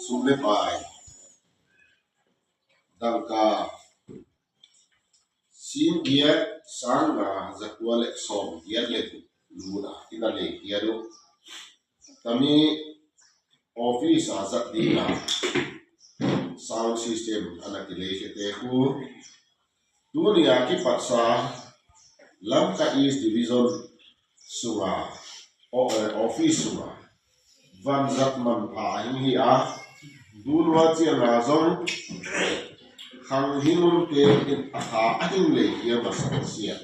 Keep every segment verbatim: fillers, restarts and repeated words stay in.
Sum le pai dangka sing giat sang nga za kua le sawm giat le guk luna ina lei giat uh. Tami office a zat dingin sound system ana kilei khete khu tuni a kipatsa Lamka East Division sunga o-, eh, office sunga vanzat manpha a hing hi a, tunua cianga zong khang hingunte in a tha a hing lei hi a masa sia.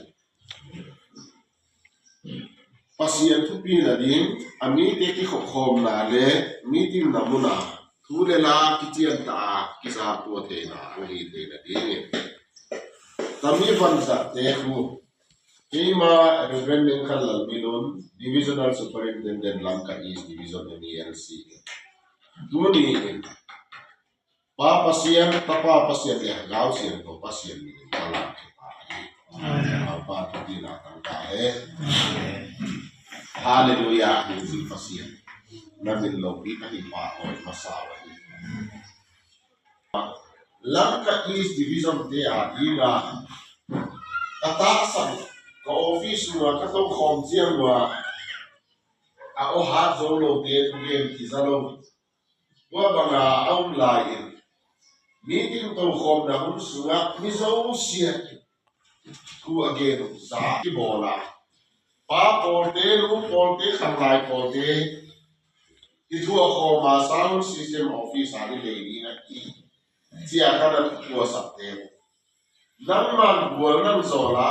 Pasian thupi nading a mite kikhopkhawmna le meeting na muna thu le la kician ta a kizaktua theina a hi thei nadingin tami vanzatte khu keima Reverend Nengkhan Lalminun, Divisional Superintendent Lamka East Division M E L C, tuni in Pa Pasian, Tapa Pasian le Lausiangtho Pasian min in ka lam thei ta hi. Amen. Pa thupi na tang ta he. Amen. Hallelujah, hi Pasian. Na min lo pi ka hi pa oi masa wa hi. Lamka East Division te a dingin ka taksan ka office sunga ka tokhawm ciang ua a awhat zo lote thugen kiza lo. Tua banga a um lai-in meeting tokhawmna hun sungah mi zosia thu a gen uh za kibawl a, pa pawlte, nu pawlte, khanglai pawlte i thu a khawm a sound system office a ni lei ni na hi. Cia ka na thu a sakte uh nangman bual nang zawl a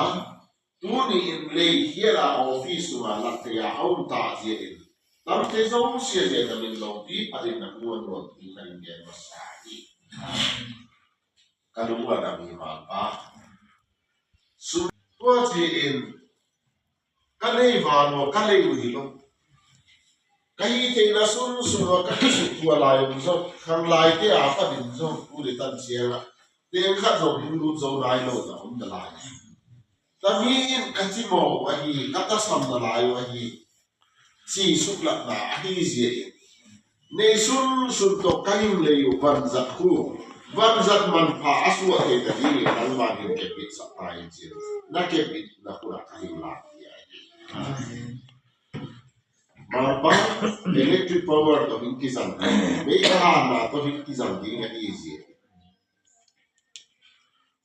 tuni in lei hial a office sungah lak thei a a um ta zia in tamte zosia zia na min lo pi a din na muan nuam pi ka din gen masa hi. Ka lungua na mi malpa sum tua ci in ka lei vanua ka lei uh hi lo. Ka hi theihna sunsun ua ka kisuk tua lai uh zong khang lai te a ka din zong u le tan ciangah teng khat zong hing lut zo nai lo na om na lai. Tami in ka cimawh uh ahi, ka tasam na lai uh ahi, ci suklatna ahi zia in nei sunsun tawh ka hing lei uh vanzat khu vanzat manpha a suah thei ta dingin nangman hing kepbit sak ta in cin na kepbit na khurah ka hing lak hi ahi. Malpa electric power tawh hing kizang ding, mei ka hanna tawh hing kizang ding ahi zia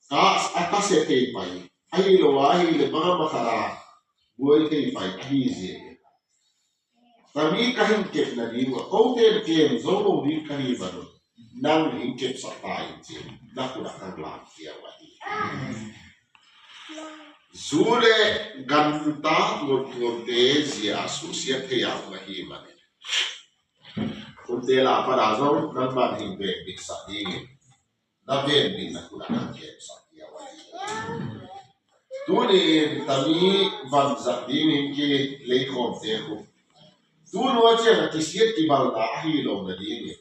ka a ka se thei pai ahi lo a ahi le bang a makhat a buai thei pai ahi zia. Tami ka hing kepna ding ua kote kem zo lo ding ka hi vanun nang hing kepsak ta in cin na khurah ka hing lak hi ahi. Zu le ganta tuamtuamte zia a suhsiat thei a um ahi manin hunte la pana zong nangman hing venbit sak dingin na venbit na khurah na kepsak hi ahi. Tuni in tami vanzat dingin kileikhawmte khu tunua ciang a kisiat kibalna ahi lo nadingin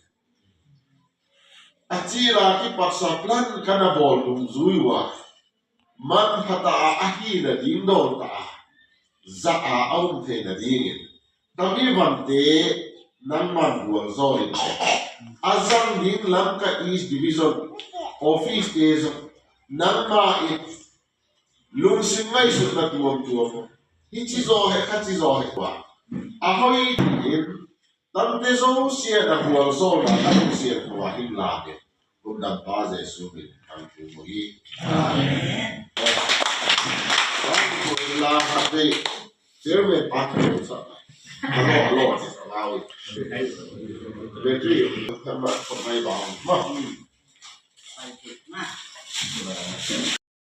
a cila kipatsa plan ka na bawl dungzui ua manpha ta a ahi nading dawl ta a zat a a um thei nadingin tami vante nangman gualzawl in a zang ding Lamka East Division office te zong nangma in lungsim ngaihsutna tuamtuam hi ci zaw he kha ci zaw he ua a hoi in tamte zosia na gualzawlna na hong sian tua hing la in Lungdam pa Jesu min kan thu mu hi. Amen. Chairman pa kan sa. Alo alo sa lawi. Battery kan ma ko mai ba ma.